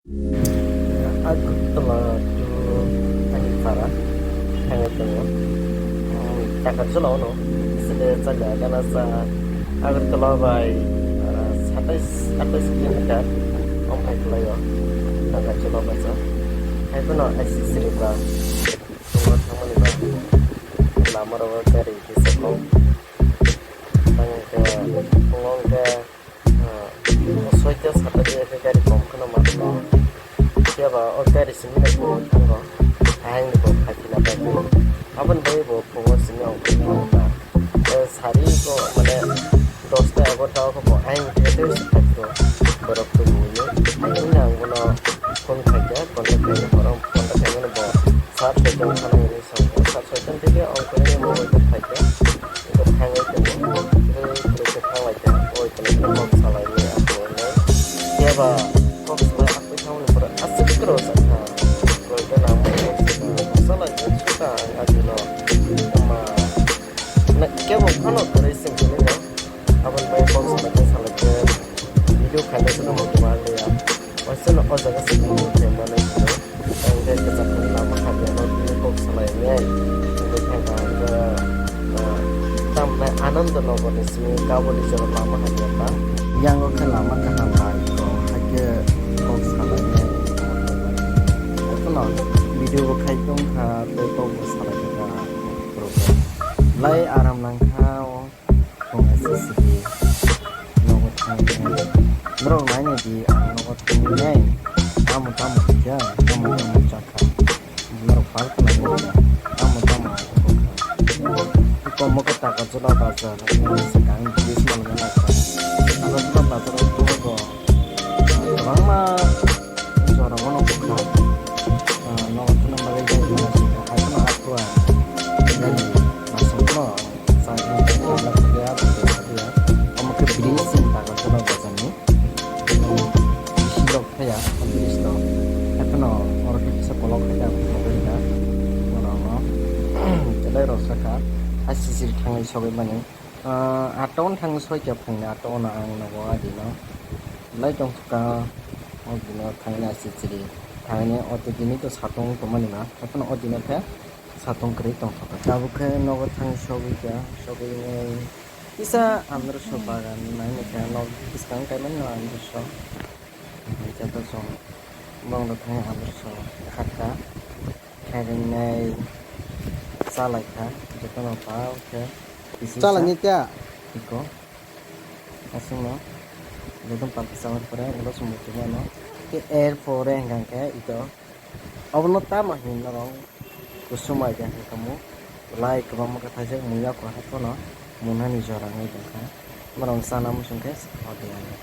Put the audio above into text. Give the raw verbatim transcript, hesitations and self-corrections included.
Agartala to Anipara thangwi tongo. Takar jula ono side jaga gana sa Agartala bai, ah, satais atais kilometer wng phai kwlaio. Takar jula bai sa hai phano S C C ba sungo thangmani ba lama rogo gari kisa kok tang khe phungo khe Ah, soita sata diya khe gari kom kheno mano. Phiya ba o gari simi no bo thango. Ahang ni bo phaikhe na bagwi. Aboni bagwi bo phungo simi ong khe thango ta. Eh, sari bo mane dosta egarota o khe bo ahang khe tei se phaikhe borok tubui ni. Ahang ni ang bono phone khaikha, contact khaina borok contact khaimani bo sat soita thana hwnwi sa. Sat soita theke ong khe mobile bo phaikha. Ito thangwi tongo. Ito ito thangwi tongo. Oi tongo kok salai ni ako ne. Keba kok salai ako thangwi pura asik kro sakha. Koi gana mo kok salai ni suka ang adi no. Ma na kebo khano kore sing kene no. Abon bai kok salai ni salai ke video khaina suka mo demand ya. Waisa no o jaga sing kene khaimani. Ang khe kwchak khe lama hamya no tini kok salai nai. Tini thangka ang khe, ah, tamni Ananda Nagar ni simi Kabuli jora lama hamya ta. Yang o khe lama kaham bai ko hakhe kok salai nai. Kono video bo khai tong kha tei kok bo salai kha. Lai aram nang kha o. Kung S S D nogo thangwi nai. Borok naina di ang nogo thangwi nai. Tamo tamo kha, tamo tamo chakha. Borok pal khna nai. Tamo tamo kha. Komo khe Takarjala bazar. Swkang bridge malna nai kha. Takarjala bazar o tongo. Kwbangma jora bono bwkha. Nogo thangna bagwi jai mano sika hai kheno aphuru ang. Nani masuk no. Sa ya, ya, ya, ya. Omo khe bridge sing tago chwla bajani. Bisi lok thaya, bridge lok. Haphano oro khe kisa kolok khe da, kolok khe da. Oro no. Belai rok saka. Asisiri thanglai sogwi mani. Ah, ato on thang soi khe phungni ato ono ang nogo adi no. Belai tong kha. O bini thangni asisiri. Thangni o to bini to satung tongmani na. Haphano o dino khe. Satung kwrwi tongthokha. Tabuk khe nogo thang sogwi kha, sogwi nai kisa amrwso bagan nai nai kha, nok bwskang kaimani no amrwso. Joto chwng bongdo thang amrwso khakha, khairwngnai chalaikha, jotono pao khe kisa Chalaini kisa ta? Iko aswkno joto pal kisa pore ulo chwng muchungmano. Khe er pore hwnkha khe ito. Obono tamo hinwi norok kusum bai khe tongmo, belai kwbangma khe thaijak muya kwrwng phano mwnani jora wngwi tongkha, norok chana muchung khe ode ano.